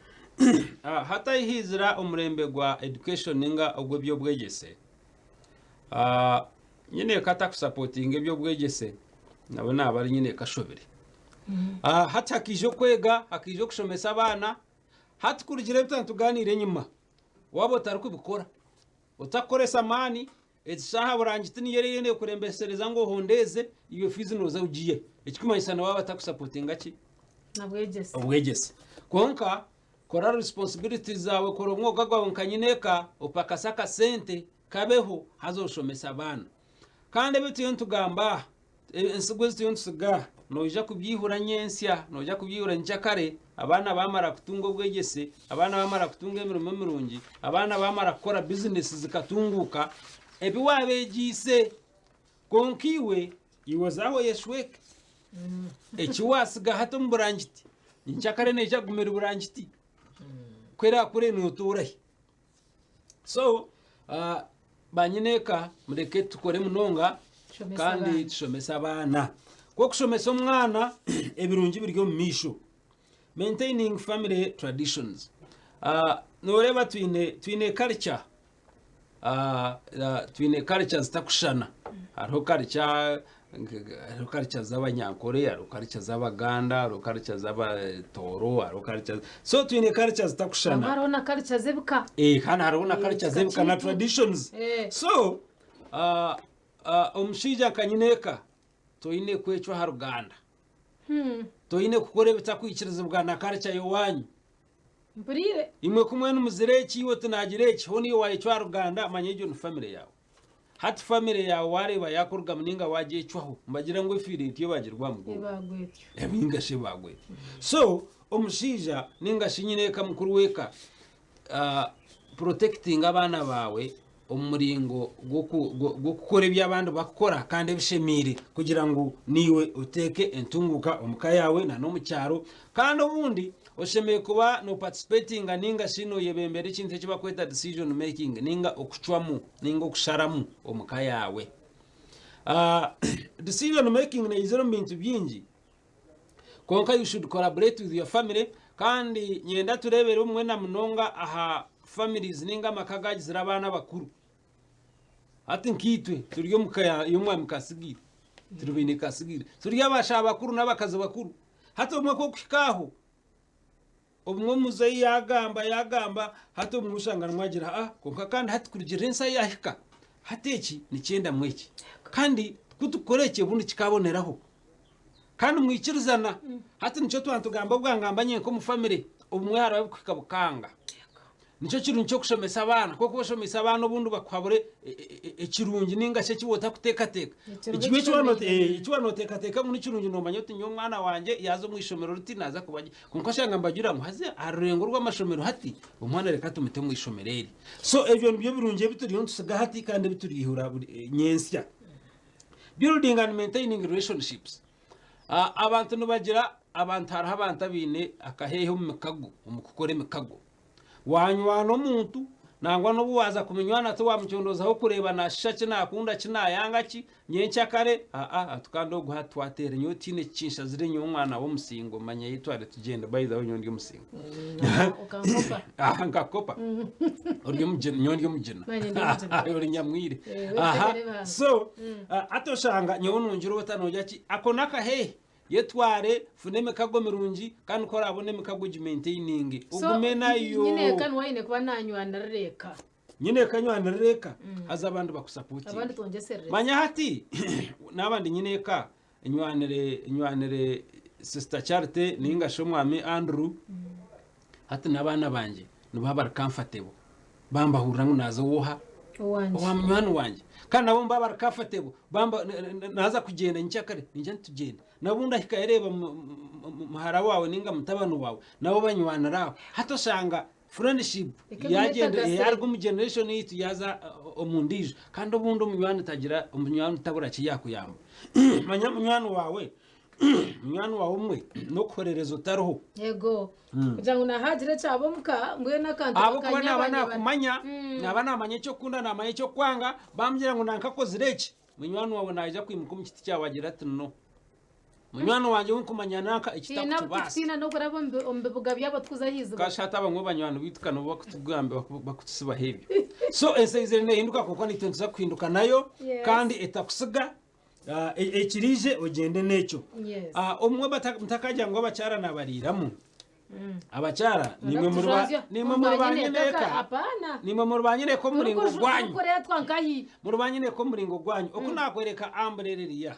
Hati ahi haizira omurembe gwa education ninga ogw'eby'obwegyese, Nyineeka atakusapotinga eby'obwegyese nawe naaba ari nyineeka ashobire. Hati hakaija okwega, hakaija okushomesa abaana, hati kurugiirira ebi twaba nitugaaniira enyima, waaba otarikubikora, otarikukoresa amaani, egi shaaha burangiti niyo eriyo neekurembesereza ngu ohondeeze, iwe fiizi nooza ogiihe. Ekirikumanyisa nawe waaba atakusapotinga ki? Obwegyese. Kwonka kora responsibilities zaawe, kora omwoga gwawe nka nyineeka, opakase akasente, Kabeho haza oshomese abaana. Kandi ebi turiyo nitugamba aha, ensigo ezi turiyo nitusiga aha, noija kubyihura nyentsya, noija kubyihura nyenkyakare, abaana baamara kutunga obwegyese, abaana baamara kutunga emirimo mirungi, abaana baamara kukora bizinesi zikatunguuka, ebi waabeegyeise. Kwonka iwe, iwe oze aho oyeshweke. Eki waasiga hati omu burangiti, nyenkyakare neija kuguma eri burangiti. Ku eraakure nootuura hi? So banyineeka mureke tukore munonga Tushomese kandi abaana. tushomese abaana. Ku okushomesa omwana ebirungi biri omu maisho. Maintaining family traditions. Nooreeba twine twine culture twine culture zitakushushana. Hariho culture hariho culture z'Abanyankore, hariho culture z'Abaganda, hariho culture z'Abatooro, hariho culture so twine culture zitakushushana. Nangwa hariho na culture z'ebika. Eh, kandi hariho na Eh, culture ekika z'ebika na kyaitu. traditions. Eh. So, Omushaija nka nyineeka toine kwecwa aha ruganda. Toine kukora ebitakwikirizibwa na culture y'owaanyu. Mpuriire. Imwe ku mwena muzira eki, iwe oti naagira eki, hoona iwe waayecwa aha ruganda, manya egyo ni famire yaawe. Hati famire yaawe waareeba yaakurugamu nainga waagyecwaho, nibagira ngu efiire etyo ebaagirwe aha mugongo. Ebaagwa etyo. Nainga shi ebaagwa etyo. So, omushaija nainga shi nyineeka mukuru w'eka, protectinga abaana baawe omu muringo gw'okukora ebi abandi bakukora kandi ebishemeire kugira ngu naiwe oteeke entunguuka omu ka yaawe na n'omu kyaro. Kandi obundi oshemereire kuba noparticipatinga ninga shi noyebembera ekintu eki bakweta decision making ninga okucwamu ninga okusharamu omu ka yaawe. Decision making neizira omu bintu bingi. Kwonka you should collaborate with your family kandi nyenda tureebere obumwe na munonga aha families ninga amaka agagizire abaana abakuru. Hati nkaitwe turi omu ka y'omwami Kasigiire, turi baine Kasigiire, turi abashaija bakuru n'abakazi bakuru. Hati obumwe ku orikuhika aho, Obumwe omuzeeyi yaagamba yaagamba, hati obumwe oshanga nimwo agira ah kwonka kandi hati kurugiirira ensi ahu yaahika, hati eki nikyendamu eki. Kandi ku tukukora eki obundi kikaaboneraho. Kandi mwikirizana. Hati nikyo twaba nitugamba obwangamba nyenka omu famire, obumwe hariho abu kuhika bukanga. Nikyo kirungi ky'okushomesa abaana, ku orikuba oshomeise abaana obundi bakuhabure ekirungi ninga shi eki waaba otarikuteekateeka. Ekirungi Ekimwe eki waaba ekishemereire. eki waaba nooteekateeka ngu ni kirungi noomanya oti nyowe omwana wangye yaaza omu ishomero riti naaza kuba gye. Kwonka oshanga nibagira ngu haza aha rurengo rw'amashomero hati omwana reka tumute omu ishomero eri. So ebyo nibyo birungi ebi turiyo nitusiga hati kandi ebi turiihura nyentsya. Building and maintaining relationships. Abantu nibagira abantu hariho abantu abaine akaheehe omu mikago omu kukora emikago. Waanywana omuntu, nangwa n'obu waaza kumunywana tiwaamucondoozaho kureeba naashusha ki, naakunda ki, naayanga ki, nyenkyakare, aa ati kandi ogu hati twateera nyowe tihaine ekinshazire nyowe omwana w'omusingo manya yetware tugyende by the way nyowe ndi omusingo. Okankopa. Aha nkakukopa. Ori omugina, nyowe ndi omugina. Nanye ndi omugina. Ori nyamwire. Eh, Aha, wetegere bambi. so hati oshanga nyowe nongira ota nogira ki, ako n'akaheehe. Yetware, funa emikago mirungi kandi ku oraabone emikago ogimaintaininge, So, ogume nayo. nyine eka niwe aine kuba nanywanirira eka. Nyine eka nywanirira eka, haza abandi bakusapotinge. Abandi twongyeserereze. Manya hati naaba ndi nyine eka nywanire nywanire Sister Charity ninga shi omwami Andrew, hati n'abaana bangye nibaba bari comfortable bambahurira ngu naaza ow'oha? Owangye. Owa munywani wangye. Kandi nabo nibaba bari comfortable bamba naaza kugyenda nyenkyakare niinyija nitugyenda. N'obundi ahika yareeba muhara waawe ninga mutabani waawe nabo banywanira aho. Hati oshanga friendship Ekaba yagyenda etagasire. yaruga omu generation yaitu yaaza omu ndiijo. Kandi obundi omunywani tagira omunywani tabura ki yaakuyamba. Manya munywani waawe Munywani waawe omwe n'okuhorereza otariho. Yego. Kugira ngu nahagira ekyaba omuka mbwenu akantu Ahabw'okuba naaba bakanyabanyabana. naakumanya, naaba naamanya eki okukunda naamanya eki okwanga, baamugira ngu nanka akozire eki, munywani waawe naija kwimuka omu kiti kyawe agire ati no. Munywani wangye ou nkumanya nanka eki Tiina takukibaasa. tiina n'okuraba omu bi- omu bibuga byabo tukuza aha iziba. Kasha hati abamwe banywani baitu ka nibo bakutugamba bakutusibaho ebyo. So ensi eizire neehinduka kwonka naitwe nituza kuhinduka nayo Yes. kandi etakusiga. Ah, e- ekiriije ogyende n'ekyo Yes. Ah, omwe bata- mutakagira ngu abakyara nabariiramu abakyara nimwe muri ba- Kutujwazya. nimwe muri ba nyineeka Hapana. nimwe muri ba nyineeka omuringo Turikuju- gwanyu turikureetwa nkahi. muri ba nyineeka omuringo gwanyu oku nakwereka amburera eriya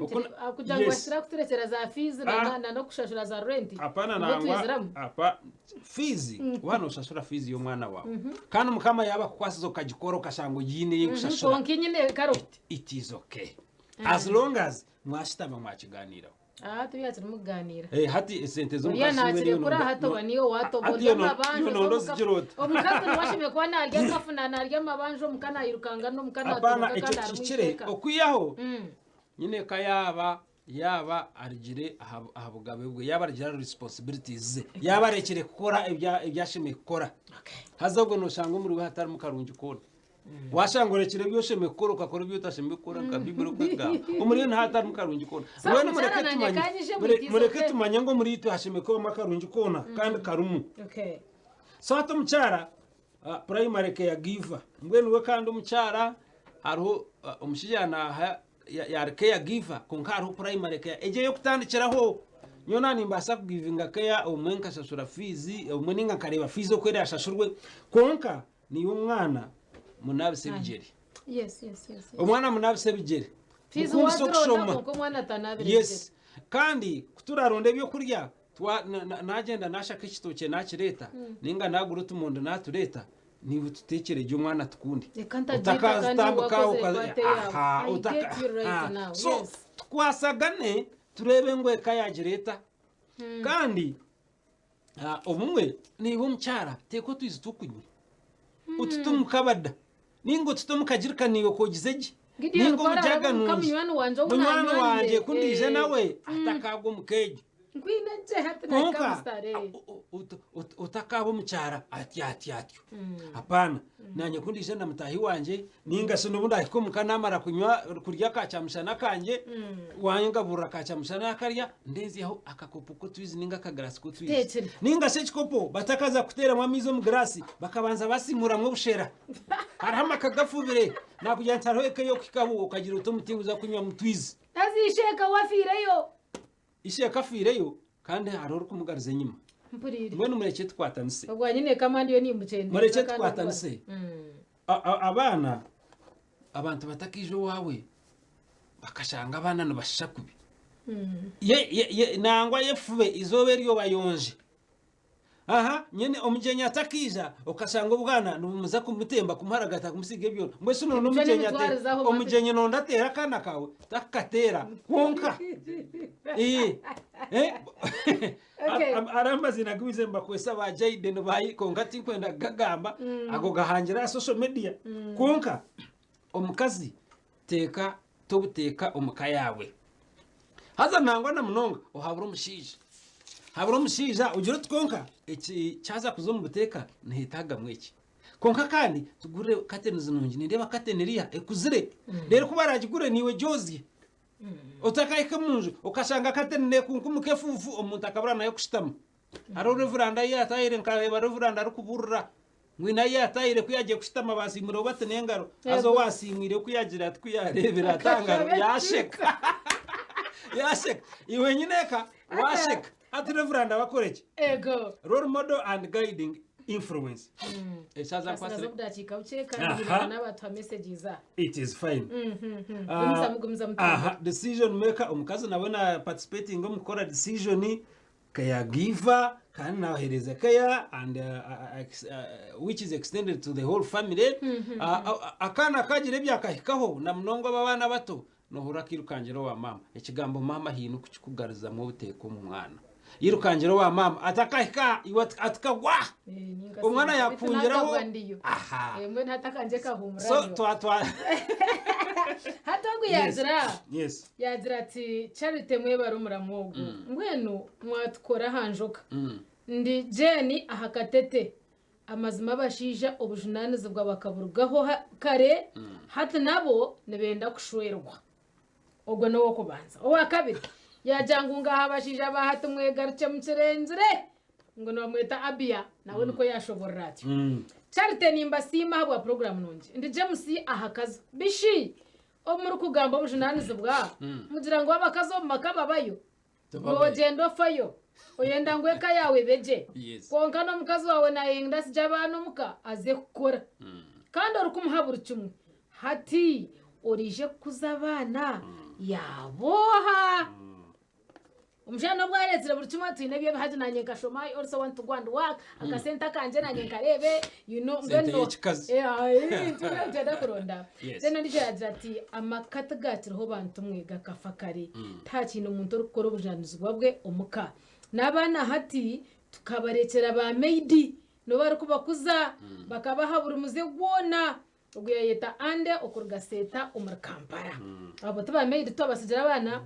Oku na- Kugira ngu Yes. bakira kuturekyera za fees na- Ah. na- na n'okushashura za rent. Apana Nibwo nangwa twiziramu. apa fiizi waaba noshashura fiizi y'omwana waawe kandi mukama yaaba akukwasize okagikora okashanga ogiine ey'okushashura Kwonka enyine karo. it is okay as long as mwashutama mwakiganiiraho. Ah, turiya turimu kuganiira. Eh, hati esente Oriya z'omukazi nakirekura hati oba niyo watoba Hati orya yono- amabanja yono oza omuka- ndozigira ota? omukazi niwe ashemereire kuba narya akafuna narya amabanja omuka nayirukanga n'omuka Apana naturuka ekyo kandi harimu kihikire eiteeka. okwihaho nyine ka yaaba yaaba arugire aha aha bugabe bwe yaaba arugire aha responsibilities ze yaaba arekire kukora ebya ebi ashemereire kukora haza obwo noshanga omuri we hatarimu karungi koona washanga orekire ebi oshemereire kukora okakora ebi otashemereire kukora nka Baiburi oku ekugamba omuri we nihatarimu karungi koona So, mbwenu omukyara mureke nanye tumanye kanyije mure- mwitizo mureke pe. tumanye ngu omuri itwe hashemereire kubamu akarungi koona kandi karimu Okay. So hati omukyara Primary care giver mbwenu we kandi omukyara hariho omushaija naaha yaari care giver kwonka hariho primary care egyo ey'okutandikiraho. Nyowe naaba nimbaasa kugivinga care obumwe nkashashura fiizi obumwe nainga nkareeba fiizi oku eraashashurwe kwonka niiwe omwana munaabise ebigyere. Yes, yes, yes, yes. Omwana munabise ebigyere. Fees Mukundise wazironda okushoma. kwonka omwana atanabire Yes. Kandi ku turaronda ebyokurya twa- na- na- nagyenda nashaka ekitookye nakireeta ninga nagura otumondo natureeta niiwe tuteekyere gye omwana tukunde. Reka ntagiita kandi Otakazitambika wakozere ukaza- kwate yawe. Aha, I otaka- get you right aha. now, So yes. tukwasagane tureebe ngu eka yagireeta. Kandi ah, obumwe niiwe omukyara teeka otwizi tw'okunywa otute omu kabada ninga otute omu kagirika niiwe kogize gye Gideon ninga omu ku jaga arabe nungi nka munywani wangye ou munywani nanywaniire, wangye ku ndiija eh. nawe atakaagwa omu keegyo Nkwine gye hati nahika kwonka omusitare. otakaaba omukyara atyo atyo atyo apaana nanye ku ndiija na mutaahi wangye ninga shi n'obu ndahika omuka namara kunywa kurya ka kyamushana kangye wangaburira ka kyamushana akarya ndenzyaho akakopo k'otwizi ninga akagarasi k'otwizi Tuteekire. ninga shi ekikopo batakaza kuteeramu amaizi omu giraasi bakabanza basimuuramu obushera hariho amaka gafubire nakugira nti hariho eka ey'okuhikaho okagira oti omuti nguza kunywamu twizi Haza isheeka we afiireyo. Isheeka afiireyo kandi hariho orikumugariza enyima. Mpuriire. Mbwenu murekye tukwatanise. Obwa nyine eka mandi yo nimukyendeza. Murekye kandi tukwatanise. Abaana abantu batakaija owaawe bakashanga abaana nibashisha kubi. Ye, ye, ye, nangwa yefube izooba eryo bayonje. Aha, nyine omugyenyi atakaija okashanga obwana nibumuza kumutemba kumuharagata kumusiiga ebyondo. Mbwenu shi noona Ebyo omugyenyi ate n'emitwarize aho omugyenyi noonda ateere akaana kaawe takateera kwonka. Ee, eh, Okay. Hariho amaziina agu baizire nibakozesa ba Jayden ba kwonka tinkwenda kugagamba ago gahangire aha social media. Kwonka omukazi teeka tobuteeka omu ka yaawe. Haza nangwa na munonga ohabure omushaija. Habura omushaija ogire oti kwonka eki kyaza kuza omu buteeka niheetaagamu eki. Kwonka kandi tugurire kateni nungi nindeeba kateni eriya ekuzire. Reero ku baraagigure naiwe gyozye. Otakahika omu nju okashanga kateni neekunkumuka efuufu omuntu akabura n'ahu kushutama. Hariho revuranda ahu yaatahire nkareeba revuranda arikubuurira ngu haine ahu yaatahire ku yaagiire kushutama baasiimureho bati n'engaro haza owaasiimwire ku yaagira ati ku yaareebire ati aha ngaro yaasheka yaasheka iwe nyineeka waasheka hati revuranda bakore ki? Ego. Role model and guiding influence. Ekyaza Asigaza nkwasire obudakiika bukye kandi Aha. n'abatuha messages aha. It is fine. Gumizamu gumizamu. Aha, decision maker omukazi nawe na participating omu kukora decision caregiver kandi nahereza care and which is extended to the whole family. Akaana kagira ebyakahikaho na munonga aba abaana bato nohurira akirukangira owa maama. Ekigambo maama haine okukikugarizamu obuteeka omu mwana. Yirukangira owa maama atakahika iwe atikagwa omwana yakungiraho aha mbwenu hati akangye kahumura so twa twa hati ogu yagira yes yagira ati Charity mwebare omuramu ogu mbwenu mwatukora aha njoka ndi Jane aha Katete amazima abashaija obujunanizibwa bakaburugaho kare hati nabo nibenda kushwerwa ogwo n'owokubanza owa kabiri yagira ngu ngaha abashaija ba hati mwegarukye mukirenzire ngu nibamweta Abia nawe nikwo yashoborora atyo. Charity nimbasiima ahabwa puroguramu nungi. Ndi James aha Kazo. Bishi obu murikugamba obujunanizibwa mugira ngu abakazi omu maka babayo? Tibabayo. Nogyenda ofayo oyenda ngu eka yaawe ebe gye Yes. kwonka n'omukazi waawe nayenda asigye abaana omuka aze kukora kandi orikumuha buri kimwe. Hati oraije kukuza abaana yaaba oha? Omushaija n'obu areetsire buri kimwe twine eby'ebihagi naanye nkashoma I also want to go and work akasente akangye naanye nkareebe you know Sente mbwenu y'ekikazi. Eh, ai, nitwenda kuronda. Yes. Then ondiijo yaagira ati amaka tigakiriho bantu mwe gakafa kare tihakiine omuntu orikukora obujunaanizibwa bwe omuka n'abaana hati tukabarekyera ba maid nibo barikubakuza bakabaha buri muze gwona. Ogu yayeta Ande okuruga Seeta omuri Kampala. Abo ti ba maid twabasigira abaana.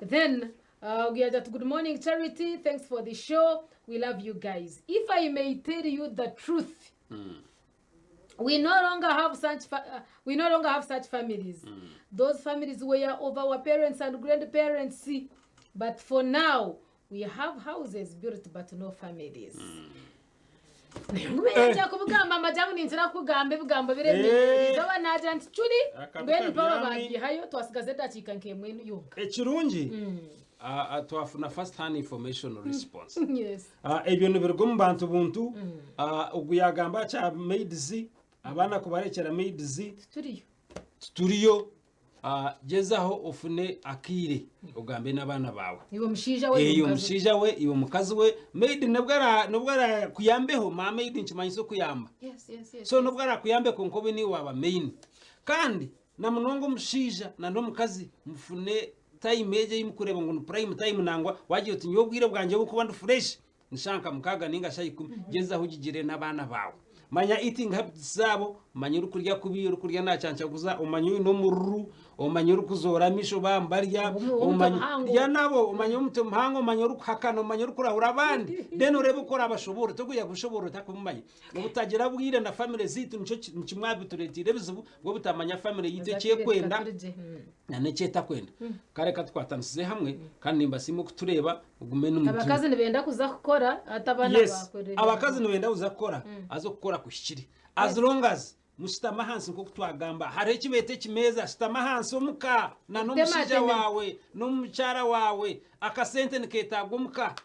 Then ogu yagira ati good morning Charity, thanks for the show, we love you guys. If I may tell you the truth, we no longer have such families. Those families were of our parents and grandparents. But for now, we have houses built but no families. Ngumenya kubugamba amajambo ninzira kugamba ebigambo biremire. Izooba nagira nti curi Akabi mbwenu mpaho kabyami. bagihayo twasigaza edakiika nk'emwe yonka. Ekirungi twafuna first hand information response. Ebyo nibiruga omu bantu buntu. Ogu yagamba kya maids abaana kubarekyera maids. Turiyo. Tituriyo. Ah, gyezaho ofune akaire ogambe n'abaana baawe. Iwe mushaija we, iwe Iwe mukazi we. mushaija we, iwe mukazi we. Maid nobwo ara nobwo arakuyambeho, ma maid nikimanyisa okuyamba. Yes, yes, yes. So nobwo arakuyambe kwonka obe niiwe waaba main. Kandi na munonga omushaija na n'omukazi mufune time egyo ei mukureeba ngu ni prime time nangwa wagira oti nyowe obwire bwangye obukuba ndi fresh ni shaaha nka mukaaga ninga shaaha ikumi, gyezaho ogigire n'abaana baawe. Manya eating habits zaabo, omanye orikurya kubi, orikurya nacancaguza, omanye oine omururu, omanye orikuzoora amaisho baaba nibarya, Ow'omutwe omanye muhango. rya nabo, omanye ow'omutwe muhango, omanye orikuhakana, omanye orikurahura abandi, then oreebe oku orabashoboorora, torikugira kushoboorora otakumumanya. Obutagira bwire na famire zaitu nikyo ki- nikimwe aha bitureeteire ebizibu, bw'obutamanya famire yaitu eki ekwenda Turigye. na n'eki etakwenda. Kare katukwatanisize hamwe kandi nimbasiima okutureeba. Ogume n'omutima. Abakazi nibenda kuza kukora hati abaana Yes, bakurira. abakazi nibenda kuza kukora haza okukora kuhikire. As long as mushutama ahansi nk'oku twagamba, hariho eki beeta ekimeeza, shutama ahansi omuka na n'omushaija Temateme. waawe n'omukyara waawe, akasente nikeetaagwa omuka.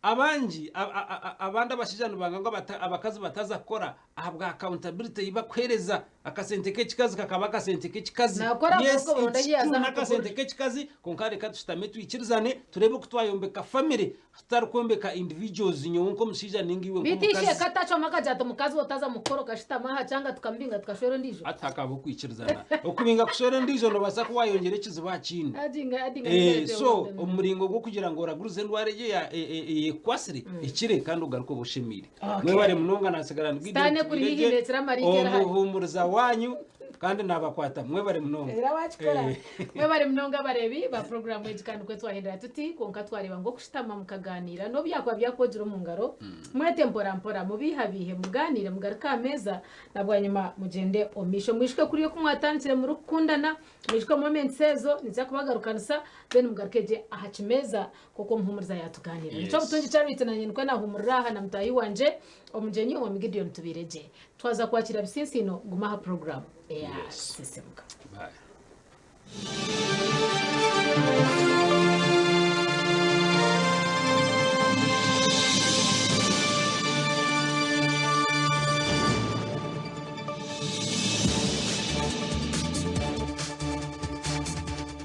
Abangi a- a- a- abandi abashaija nibanga ngu abata- abakazi bataza kukora ahabwa accountability ei bakuheereza. Akasente k'ekikazi kakaba akasente k'ekikazi. Naakora Yes, ahabw'okuba it's oronda true yaaza n'akasente kukugurira. k'ekikazi kwonka reka tushutame twikirizane tureebe oku twayombeka family tutarikwombeka individuals nyowe nk'omushaija ninga iwe Beitu nk'omukazi. ishe katacwamu akagira ati omukazi we otaza mukukora okashutama aha kyanga tukamubinga tukashwera ondiijo. Hati hakabaho okwikirizana. Okubinga kushwera endiijo noobaasa kuba waayongyera ekizibu aha kindi. Adinga adinga Eh, so omu muringo gw'okugira ngu oragurize endwara egyo eya- e- e- eyekukwasire ekire kandi ogaruke obe oshemeire. Okay. Mwebare munonga nasigara ndi Gideon Sitaane kuri haihi Tubirege, neekira amariika eri hare. omuhumuriza wanyu kandi nabakwata mwebare munonga. Era wakikora. Eh. Mwebare munonga abareebi ba puroguraamu egi kandi nikwo twahendera tuti kwonka twareeba ngu okushutama mukaganiira n'obu byakuba byakwogira omu ngaro mwete mpora mpora mubiihabiihe mugaaniire mugaruke aha meeza na bwanyima mugyende omu maisho mwijuke kuriya oku mwatandikire murikukundana mwijuke moments ezo niziza kubagarukanisa then mugaruke gye aha kimeeza Nk'oku omuhuumuriza yaatugaaniirira. Yes. Nikyo obutungi kyarwitse naanye nikwo naahuumurira aha na mutaahi wangye omugyenyi Owami Gideon Tubiiregye. Twaza kwakira Bisinsiino guma aha puroguraamu eya Yes. Sisimuka. Bye.